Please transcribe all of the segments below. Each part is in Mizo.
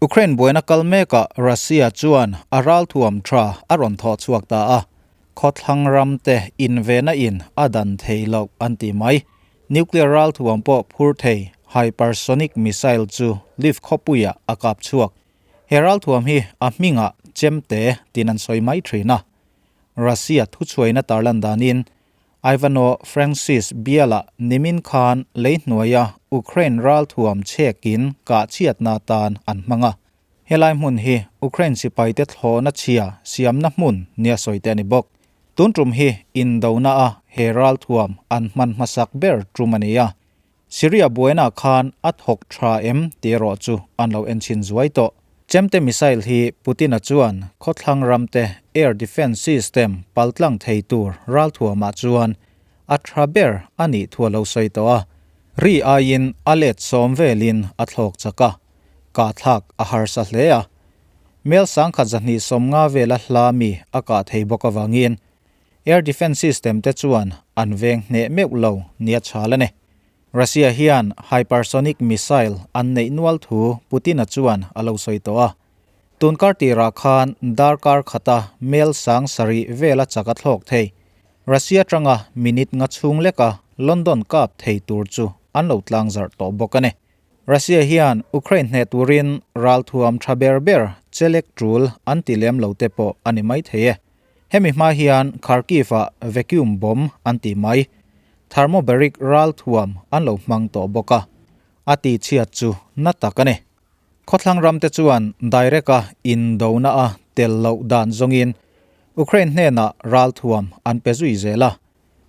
Ukraine buaina kal mekah Russia chuan a ralthuam tha a rawn thawh chhuak ta a, khawthlang ram te invena in a dan thei loh an ti mai. Nuclear ralthuam pawh phur thei hypersonic missile chu Lviv khawpuiah a kap chhuak. He ralthuam hi a hmingah chemte tin an sawi mai thin a. Russia thuchhuaina tarlan danin Ivano Francis bialah nimin khan lei hnuaia Ukraine ralthuam chhekin kah chhiatna atan an hmang a. Helai hmun hi Ukraine sipaite thlawhna chhia siamna hmun nia sawi te a ni bawk. Tun tum hi indona a he ralthuam an hman hmasak ber tum a ni a. Syria buaina khan a thawk tha em tih erawh chu an lo enchhin zuai tawh. Chemte missile hi Putin-a chuan khawthlang ramte air defence system paltlang thei tur ralthuamah chuan a tha ber a nih thu a lo sawi tawh a. Ri aiin a let sawm velin a thlawk chak a, kahthlak a harsa hle a. Mel sangkhat 250 vela hla mi a kah thei bawk avangin Air defence system te chuan an veng hneh meuh lo nia chhal a ni. Russia hian hypersonic missile an neih nual thu Putin-a chuan a lo sawi tawh a. Tun kar tirah khan darkar khata mel sang sarih vela chak a thlawk thei. Russia tanga minute nga chhung leka London kap thei tur chu an lo tlangzarh tawh bawk a ni. Russia hian Ukraine hneh turin ralthuam tha ber ber chelek tul an ti lem lo te pawh a ni maithei e. Hemi hma hian Kharkiv-ah vacuum bomb an ti mai. Thermobaric ralthuam an lo hmang tawh bawk a, a tihchhiat chu na tak a ni. Khawthlang ramte chuan direct-a indona a tel loh dan zawngin Ukraine hnenah ralthuam an pe zui zel a.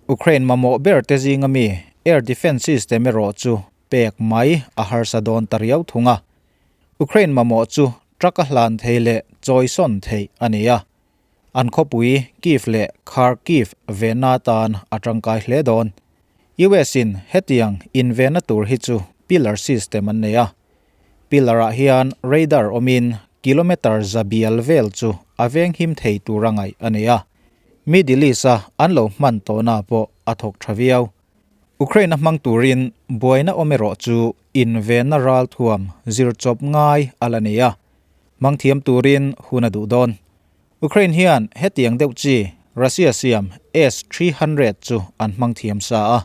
Ukraine mamawh ber te zinga mi air defence system erawh chu pek mai a harsa dawn ta riau thung a. Ukraine mamawh chu truck a hlan thei leh chawisawn theih a ni a. An khawpui Kyiv leh Kharkiv venna atan a tangkai hle dawn. US in hetiang invenna tur hi chu pillar system an nei a. Pillar ah hian radar awmin kilometre za bial vel chu a venghim thei tur a ngaih a ni a. Middle East a an lo hman tawhna pawh a thawk tha viau. Ukraine a hmang turin buaina awm erawh chu invenna ralthuam zir chawp ngai a la ni a. Hmangthiam turin hun a duh dawn. Ukraine hian hetiang deuh chi Russia siam S-300 chu an hmangthiam sa a.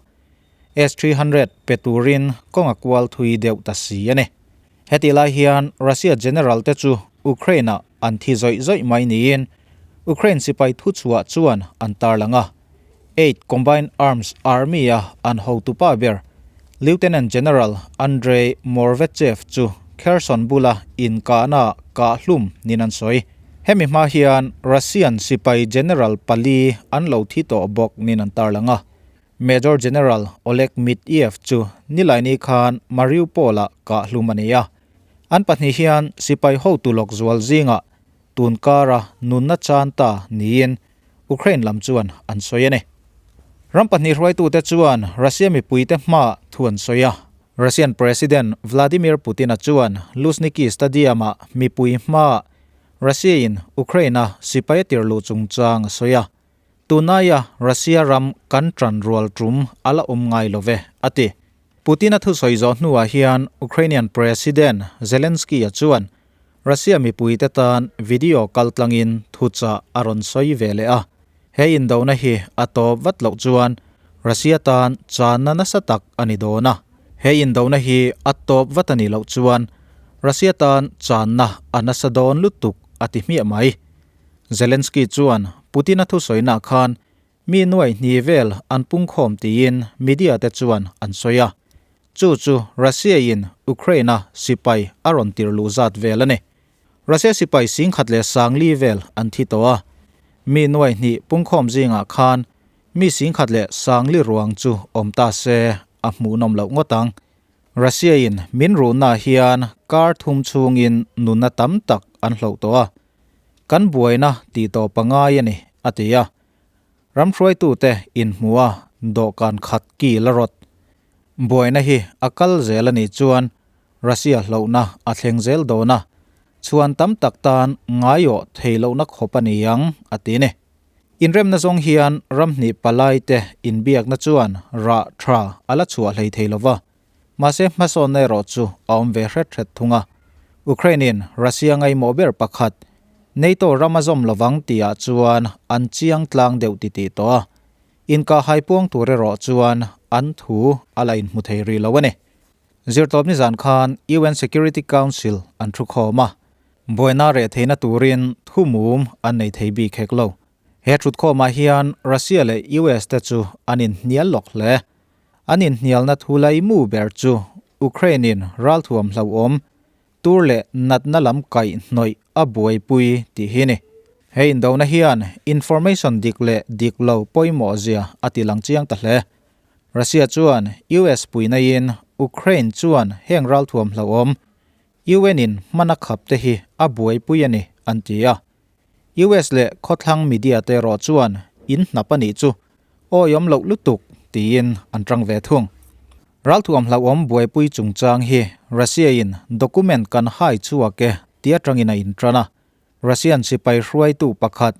S-300 pe turin kawng a kual thui deuh ta si a ni. Hetih lai hian Russia general te chu Ukraine-ah an thi zawih zawih mai niin Ukraine sipai thuchhuah chuan an tarlang a. Eight Combined Arms Army-a an hotupa ber Lieutenant General Andrei Morvetchev chu Kherson bula inkahna kahhlum niin an sawi. Hemi hma hian Russian sipai general pali an lo thi tawh bawk niin an tarlang a. Major General Oleg Mityev chu Nilaini khan Mariupol-ah kahhlum a ni a. An pahnih hian sipai hotu lawk zual zingah tunkara nunna chan ta niin Ukraine lam chuan an sawi a ni. Ram pahnih hruaitute chuan Russia mipuite hmaah thu an sawi a. Russian President Vladimir Putin-a chuan Luzhniki Stadium-ah mipui hmaah Russia-in Ukraine-a sipai a tirh luh chungchang a sawi a. Tunaia Russia ram kan tan rual tum a la awm ngai lo ve, a ti. Putin-a thusawi zawh hnuah hian Ukrainian President Zelensky-a chuan Russia mipuite tan video kaltlangin thuchah a rawn sawi ve leh a. He indona hi a tawp vat loh chuan Russia tan channa nasa tak a ni dawn a. He indona hi a tawp vat a nih loh chuan Russia tan channa a nasa dawn lutuk a ti hmiah mai. Zelensky chuan Putin-a thusawinak khan Mi nuai hnih vel an pungkhawm tiin media te chuan an sawi a. Chu chu Russia in Ukraine a sipai a rawn tir luh zat vel a ni. Russia sipai 10,040 vel an thi tawh a. Mi nuai hnih pungkhawm zingah khan mi 10,040 ruang chu awm ta se a hmuhnawm loh ngawt ang. Russia in min ruhna hian kar thum chhungin nunna tam tak an hloh tawh a. Kan buaina tih tawh pangai a ni, a ti a. Ram hruaitute inhmuh a dawhkan khat ki la rawt. Buaina hi a kal zel a nih chuan Russia hlauhna a thleng zel dawn a, chhuan tam tak tan ngaiawh thei lohna khawp a ni ang, a ti ni. Inremna zawng hian ramhnih palaite inbiakna chuan rah tha a la chhuah hlei thei lo va, mahse hmasawnna erawh chu a awm ve hret hret thung a. Ukraine-in Russia ngaimawh ber pakhat, NATO ram a zawm lovang tihah chuan an chiang tlang deuh titih tawh a. Inkahhai puang tur erawh chuan an thu a la inhmu thei rih lo a ni. Zirtawp nizan khan UN Security Council an thu khawm a, buaina reh theihna turin thu mum an nei thei bik hek lo. He thutkhawmah hian Russia leh US te chu an inhnial lawk hle. An inhnialna thu laimu ber chu Ukraine-in ralthuam hlauhawm tur leh natna lam kaih hnawih a buaipui tih hi a ni. He indona hian information dik leh dik lo pawimawh zia a ti lang chiang ta hle. Russia chuan US puinaiin Ukraine chuan heng ralthuam hlauhawm UN-in hman a khap te hi a buaipui a ni an ti a. US leh khawthlang media te erawh chuan in hnap a nih chu awiawm loh lutuk tiin an tang ve thung. Ralthuam hlauhawm buaipui chungchang hi Russia-in document kan hai chhuak e ti atangin a intan a. Russian sipai hruaitu pakhat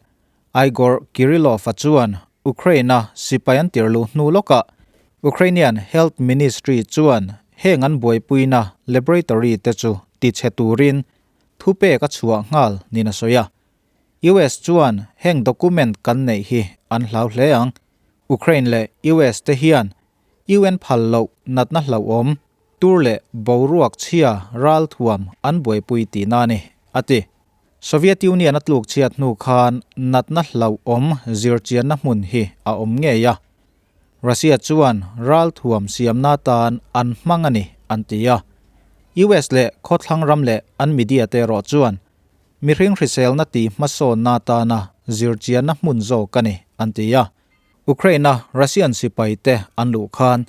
Igor Kirillov-a chuan Ukraine-a sipai an tir luh hnu lawkah Ukrainian Health Ministry chuan heng an buaipuina laboratory te chu tichhe turin Thupek a chhuah nghal niin a sawi a. US chuan heng document kan neih hi an hlau hle ang. Ukraine leh US te hian UN phal loh natna hlauhawm, tur leh boruak chhia ralthuam an buaipui tihna a ni, a ti. Soviet Union a tluk chhiat hnu khan natna hlauhawm zirchianna hmun hi a awm ngei a. Russia chuan ralthuam siamna tan an hmang a ni, an ti a. US leh khawthlang ram leh an media te erawh chuan mihring hriselna tih hmasawnna atana zirchianna hmun zawk a ni, an ti a. Ukraine-a Russian sipaite an luh khan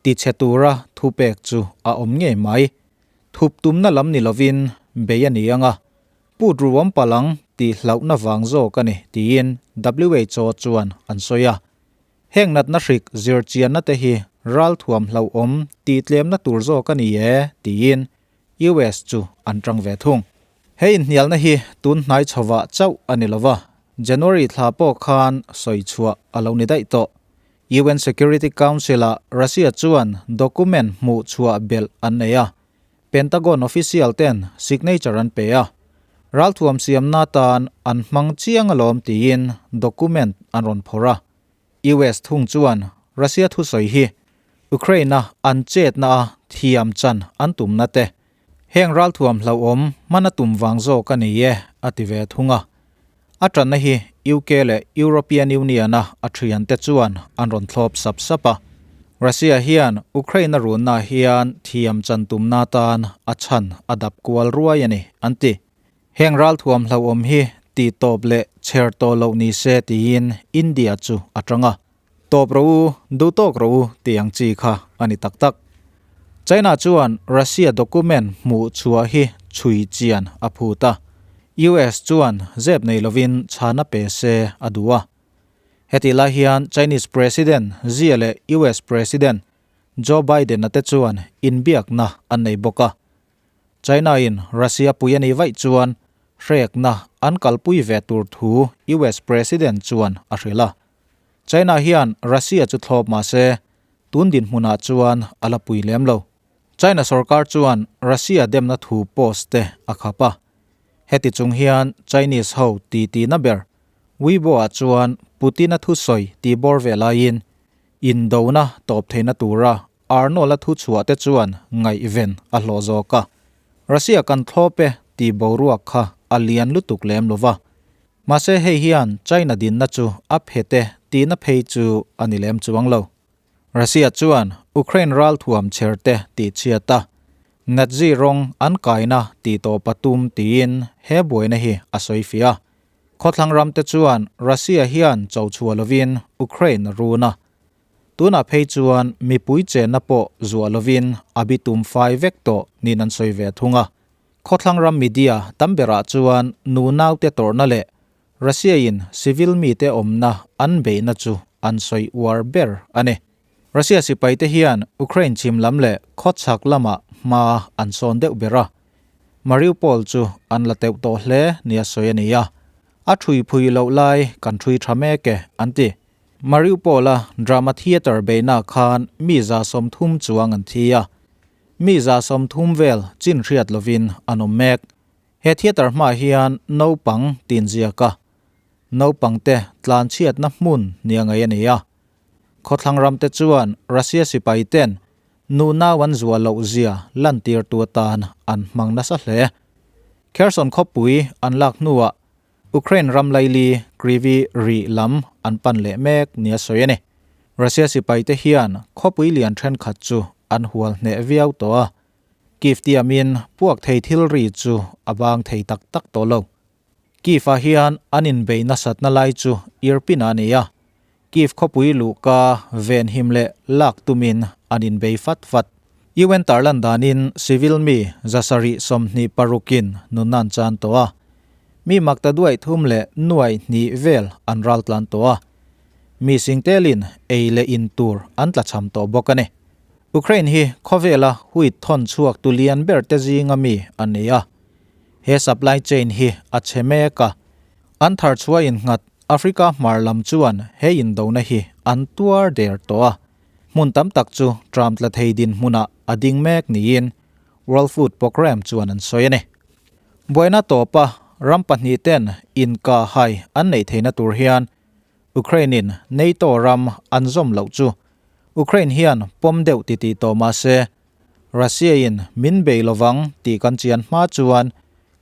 tichhe tura thupek chu a awm ngei mai. Thup tumna lam ni lovin bei a ni ang a, put ruam palang tih hlauhna vang zawk a ni, tiin WHO chuan an sawi a. Heng natna hrik zirchianna te hi ralthuam hlauhawm tih tlemna tur zawk a ni e, tiin US chu an tang ve thung. He inhnialna hi tun hnai chhovah chauh a ni lova, January thla pawh khan sawi chhuah a lo ni daih tawh. UN Security Council-ah Russia chuan document hmuh chhuah belh an nei a, Pentagon official ten signature an pe a, ralthuam siamna atan an hmang chiang alawm tiin document an rawn phawrh a. US thung chuan Russia thusawi hi Ukraine-a an chetna a thiam chan an tumna te, heng ralthuam hlauhawm hman a tum vang zawk a ni e a ti ve thung a. A tanna hi UK leh European Union-a a thiante chuan an rawn thlawp sap sap a. Russia hian Ukraine-a runna hian thiam chan tumna atan a chhan a dap kual ruai a ni, an ti. Heng ralthuam hlauhawm hi tih tawp leh chher tawh loh ni se tiin India chu a tang a. Tawp rawh u, duh tawk rawh u tih ang chi kha a ni tak tak. China chuan Russia document hmuh chhuah hi chhui chian a phut a, US chuan zep nei lovin chhana pe se a duh a. Hetih lai hian Chinese President Xi leh US President Joe Biden-a te chuan inbiakna an nei bawk a. China-in Russia pui a nih vaih chuan hrekna an kalpui ve tur thu US President chuan a hrilh a. China hian Russia chu thlawp mah se, tun dinhmunah chuan a la pui lem lo. China sorkar chuan Russia demna thu post te a khap a. Heti chung hian Chinese ho titi na ber Weibo-ah chuan Putin-a thusawi tih bawr ve laiin indona tawp theihna tura Arnold-a thu chhuah te chuan ngaihven a hlawh zawk a. Russia kan thlawp e tih boruak kha a lian lutuk lem lo va. Mahse hei hian China dinna chu a phet e tihna phei chu a ni lem chuang lo. Russia chuan Ukraine ralthuam chher te tih chhiat a, Nazi rawng an kaina tih tawp a tum tiin he buaina hi a sawi fiah a. Khawthlang ram te chuan Russia hian cho chhuah lovin Ukraine a run a. Tunah phei chuan mipui chenna pawh zuah lovin a bitum fai vek tawh niin an sawi ve thung a. Khawthlang ram media tam berah chuan nu naute tawrhna leh Russia-in civil mite awmna an beihna chu an sawi uar ber a ni. Russia sipaite hian Ukraine chhim lam leh khawchhak lamah hma an sawn deuh ber a, Mariupol chu an la teuh tawh hle nia sawi a ni a, a thui phui loh lai kan thui tha mek e an ti. Mariupol-a drama theatre beihna khan mi 30 chuang an thi a. Mi 30 vel chin hriat lovin an awm mek. He theatre hmaah hian naupang tin ziak a, naupangte tlanchhiatna hmun nia ngaih a ni a. Khawthlang ramte chuan Russia sipai ten nunau an zuah loh zia lantirtu atan an hmang nasa hle. Kherson khawpui an lak hnuah Ukraine ram laili Kryvyi Rih lam an pan leh mek nia sawi a ni. Russia sipaite hian khawpui lian thenkhat chu an hual hneh viau tawh a, Kyiv tiamin puak thei thil ri chu a bang thei tak tak tawh lo. Kyiv-ah hian an inbei nasatna lai chu Irpin a ni a, Kyiv khawpui luhka venhim leh lak tumin an inbei fat fat. UN tarlan danin civil mi 726in nunna an chan tawh a, mi makta duaih thum leh nuaih hnih vel an ral tlan tawh a, mi singtelin ei leh in tur an tlachham tawh bawk a ni. Ukraine hi khawvela wheat thawn chhuak tu lian ber te zinga mi a ni a, he supply chain hi a chhe mek a, an thar chhuah innghat Africa hmar lam chuan he indona hi an tuar der tawh a, hmun tam tak chu tram tla thei dinhmunah a ding mek niin World Food Programme chuan an sawi a ni. Buaina tawpa ram pahnihten inkahhai an neih theihna tur hian Ukraine-in NATO ram an zawm loh chu Ukraine hian pawm deuh titih tawh mah se Russia-in min bei lovang tih kan chian hma chuan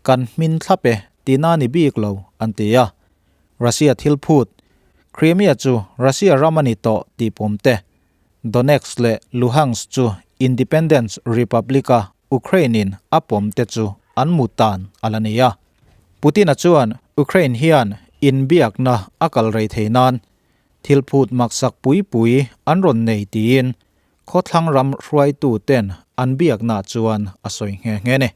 kan hmin thlap e tihna ni bik lo an ti a. Russia thil phut, Crimea chu Russia ram a ni tawh tih pawm te, Donetsk leh Luhansk chu Independence Republic-a Ukraine-in a pawm te chu an mu tan a la ni a. Putin-a chuan Ukraine hian inbiakna a kal rei thei nan thil phut maksak pui pui an rawn nei tiin khawthlang ram hruaituten an biakna chuan a sawi nghe nghe a ni.